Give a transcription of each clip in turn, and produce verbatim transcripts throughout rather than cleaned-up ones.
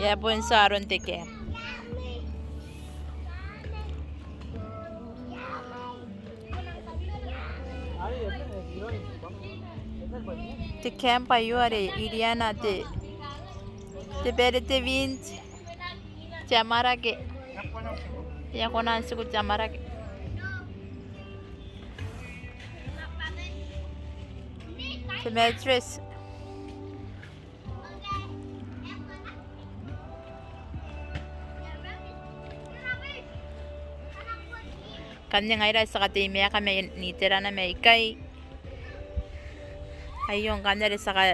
E a bon tia aron te camp. Te camp aio are iriana te, te bere te wind, te amwarake. E a kona n tiku te amwarake. Te mattress. Ngkanne ngaira ti a katei maeka mai n iterana mai ikai. Aio ngkanne are ti a ka,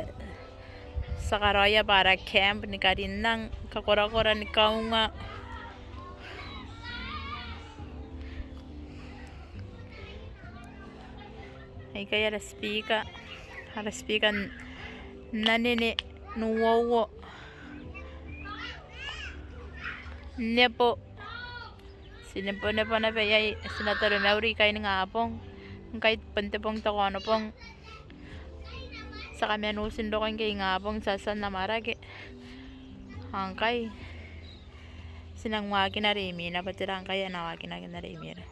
ti a karaoia bwa ara camp ni karinnang, kakorakora ni kaunga. Aikai ara speaker, ara speaker n anene n uouo. Nebo. Ti nebonebo naba iai, ti na taromauri ikai ningabong. Ngkai bon te bong te Kaonobong. Ti a kaman uti n roko ngke ingabong ti a tia n amwarake. Ao ngkai ti nang waakina are imwina, bwa tera ngkai ae na waakinaki n are imwina.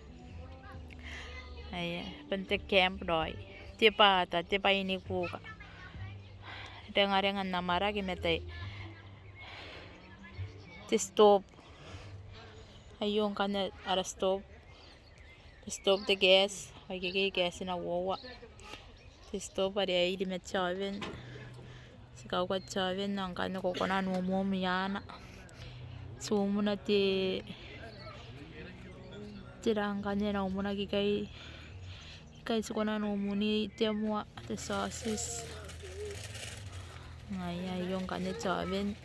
Aia, bon te camp raoi. Te bwaata, te bwai ni kuka. Rengarengan amwarake ma te, te stove. Aio ngkanne ara stove. Te stove te gas, ao ikekei gas na uoua. Te stove are airi ma te oven. Ti kauka te oven, ao ngkanne ko kona n umuum iai. Ti umuna te, tera ngkanne e na umunaki ikai. Ikai ti kona n umuni te moa, te sausage. Ngaia aio ngkanne te oven.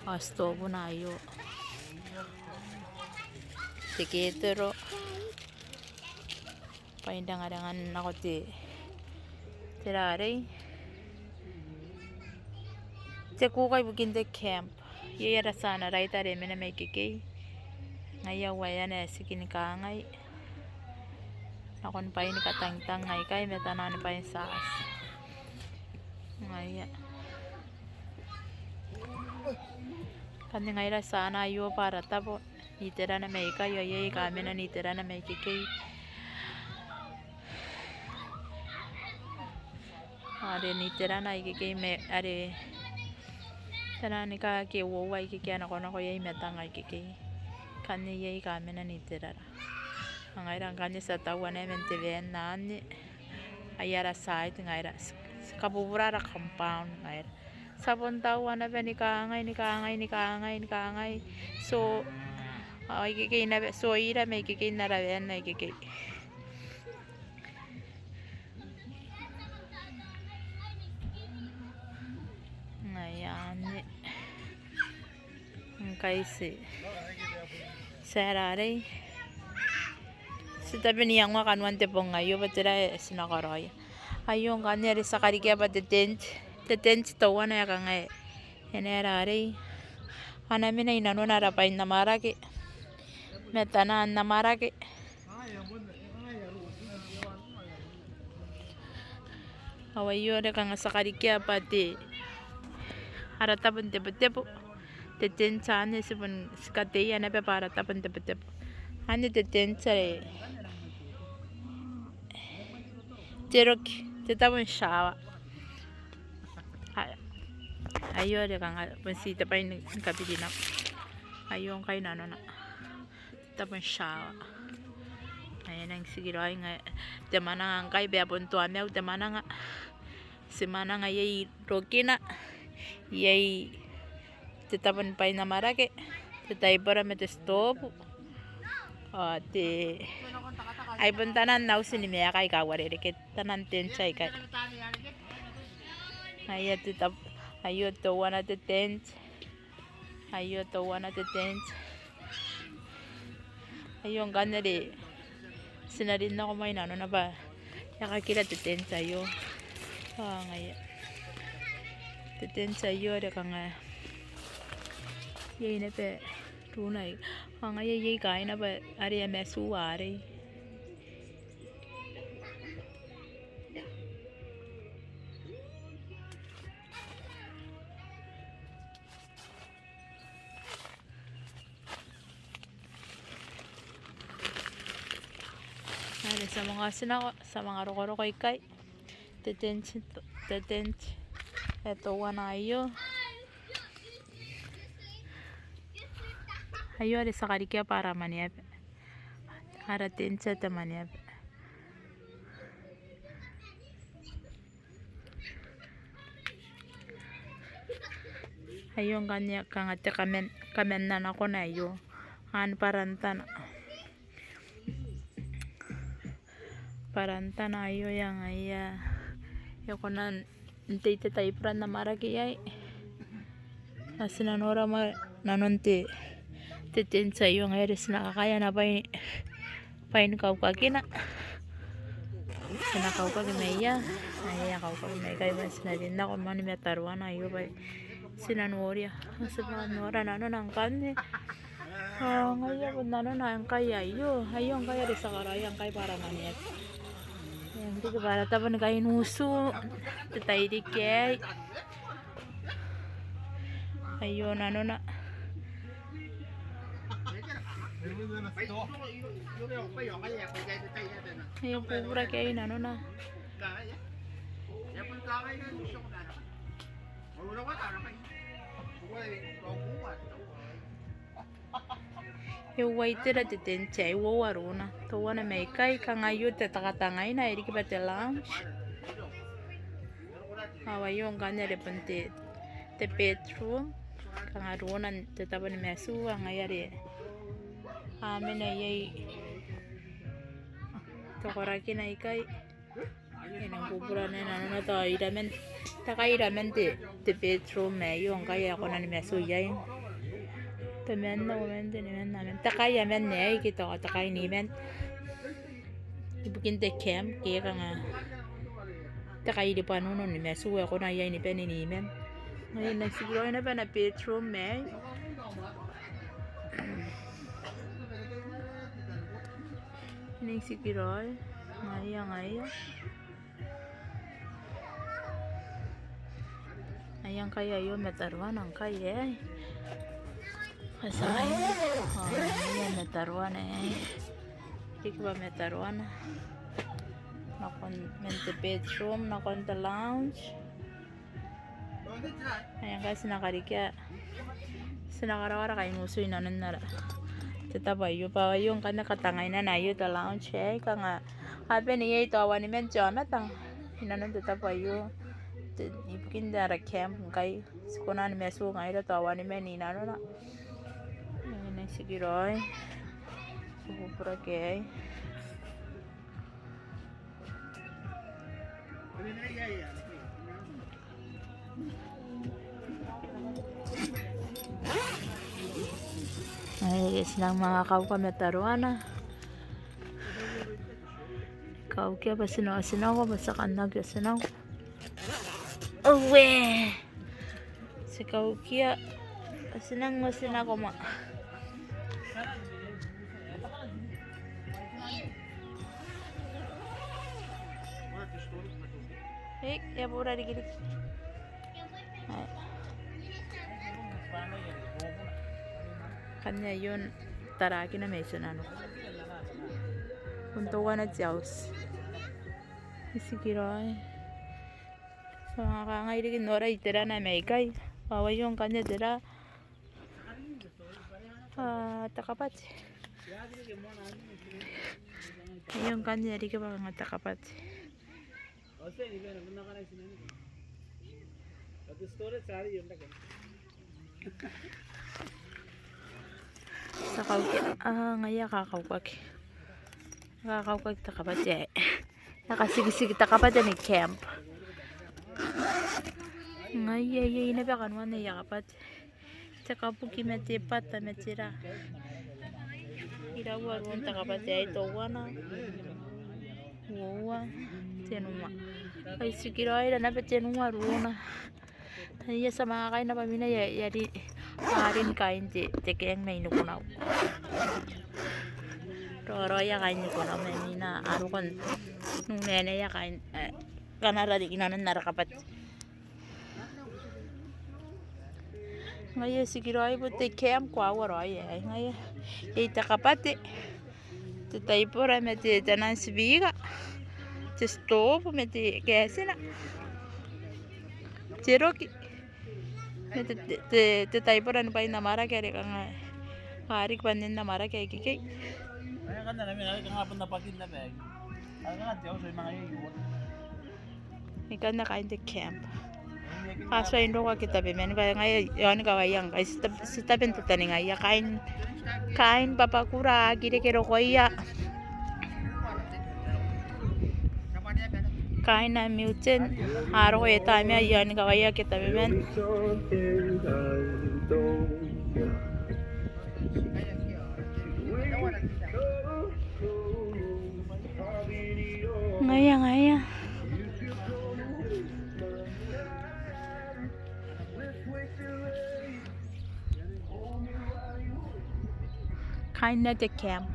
Ao stove na aio. Te ketero. Bwain rengarengan nako te, tera arei. Te kuka ibukin te camp. Iai ara generator are mena mai ikekei. Ngaia uaeana ae tiki ni kangai. Nakon bwain katangitang aikai ma taian bwain tiaati. Ngaia. Ngkanne ngaira ti a anaa aio bwa ara tabo n iterana mai ikai, ao iai aika mena n iterana mai ikekei. Are n iterana ikekei ma are taian ika ake uoua ikekei a nakonako iai ma tang ikekei. Ngkanne iai aika mena n iterara. Ao ngaira ngkanne ti a taua naba man te van anne. Ai ara side ngaira. Ti, ti kabubura ara compound ngaira. Ti a bon taua naba ni kangai, ni kangai, ni kangai, ni kangai. So, ao ikekei naba, so ira mai ikekei n ara van ikekei. Ngaia anne. Ngkai ti, ti a rarei. Ti tabe n iangoa kanoan te bong aio bwa tera ae ti na karaoia. Aio ngkanne are ti a karikea bwa te tent, te tent teuana ae kangai. E na rarei. A na mena i nanona ara bwai n amwarake. Ma taian amwarake. Ao aio are kanga ti a karikea bwa te, ara tabo n tebotebo. Te tent anne ti bon, ti kateia naba bwa ara tabo n tebotebo. Anne te tent are te roki, te tabo n shower. A, aio are kanga bon ti te bwai ni kabiri nako. Aio ngkai nanona. Tabo n shower. Ae e nang tikiraoi ngaia. Te mwananga ngkai bwa e bon toamau te mwananga. Ti mwananga iai rokina. Iai te tabo ni bwai n amwarake. Te taibora ma te stove. Ao te, ai bon taian auti ni maeka aika uarereke. Taian tent aikai. Aio te tab-, aio teuana te tent. Aio teuana te tent. Aio ngkanne are ti na rin nako mai nanona bwa e kakira te tent aio. Ao ngaia. Te tent aio are kanga iai naba ruuna. Ao ngaia iai kaaina bwa are a matuu arei. Ti a manga otinako, ti a manga rokoroko ikai. Te tent, te tent ae teuana aio. Aio are ti a karikia bwa ara mwaneaba. Ara tent ae te mwaneaba. Aio ngkanne kanga te kaman, kaman nako naba aio. An bwarantana. Bwarantana aio, ngaia e kona n tei te taibora n amwarake iai. Ao ti na nora ma nanon te, te tent aio, ngaia are ti na kakaea ana bwai, bwai ni kaukakina. Ti na kaukaki mai ia, ngaia e a kaukaki mai ikai bwa ti na rin nako moa ni mataroana aio bwa ti na noria. Ao ti bwa nora nanona ngkanne. Ao ngaia bon nanona ngkai aio, aio ngkai are ti a karaoia ngkai bwa ara mwaneaba. E riki bwa ara tabo ni kainutu n te tairiki aei. Aio nanona. Aio bubura ke aio nanona. E uaitera te tent aei? Uoua ruuna. Teuana mai ikai, kanga aio te katangaina, e riki bwa te lounge. Ao aio ngkanne are bon te, te bedroom. Kanga ruuna n te tabo ni matu, ao ngaia are a mena iai te koraki n aikai. E nang bubura naba nanona tao iraman, te kai iraman te, te bedroom aei, ao ngkai e kona ni matu iai. Temanna, uoman, teniman, aman. Te kai aman aei ke tao te kai niman. Ibukin te camp, ke kanga te kai ribwanunu ni matu, e kona iai ni bane niman. Ngaia e nang tikiraoi naba ana bedroom aei. E nang tikiraoi. Ngaia, ngaia. Aia ngkai aio mataroana ngkai, e. Ngaia mataroana, e. Riki bwa mataroana. Nakon man te bedroom, nakon te lounge. Aia ngkai ti na karikia, ti na karaoa ara kainutu inanon ara, te tabo aio, bwa aio ngkanne katangainana aio te lounge aei, kanga a bane iai tao waniman te aomata inanon te tabo aio, te, ibukin ara camp ngkai ti kona ni matu ngaira tao waniman inanona. E nang tikiraoi. Ti bubura ke aei. Ae ti nang manga kauka mataroana. Kaukia bwa ti na otinako, bwa ti a kan aki otinako. Aue. Ti kaukia, ti nang otinako moa. Ei, e a bubura rikiriki. Ae. Ngkanne aio n tarakina mai tinaniku. Bon teuana te auti. E tikiraoi. Ti a manga kangai riki n nora iterana mai ikai. Ao aio ngkanne tera? A, te kabati. Aio ngkanne e riki bwa kanga te kabati. Ti a kaukia, a, ngaia e kakaukaki. E kakaukaki te kabati ae, e katikitiki te kabati ni camp. Ngaia, iai naba kanoan aia kabati. Te kabuki ma te bwata ma tera. Iraua ruun te kabati aei, teuana, uoua, tenua. Ai tikiraoi, ira naba tenua ruuna. Aia, ti a manga kaina bwa imwina e a, e a rin, a rin kain te, te keng mai Nikunau. Raoraoia kain Nikunau ma imwina a roko n, n unaanaia kain, e, kanara riki inanon ara kabati. Ngaia e tikiraoi, bon te camp koaua raoi aei. Ngaia iai te kabati. Te taibora ma te, te naan tibiika. Te stove ma te kaetina. Te roki. Ma te, te, te, te taibora ni bwain amwarake are kanga a riki bwa nen amwarake ikekei. Ikanne kaain te camp. A tuai n roko ake tabeman bwa ngaia e a onimakina ngkai ti tabe, ti tabe n tataningaia kaain, kaain Papakura aki reke rokoia. Kaain Hamilton a roko e tamneia e a onimakina ake tabeman. Ngaia, ngaia. Kaain te camp.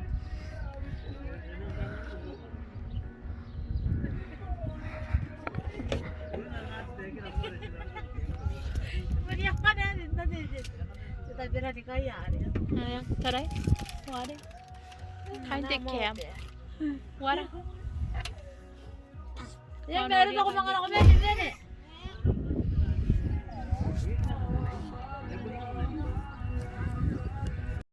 Ngaia, tarai. Ware. Kaain te camp. Ware. Ia, meru toko mangana ko mene, mene.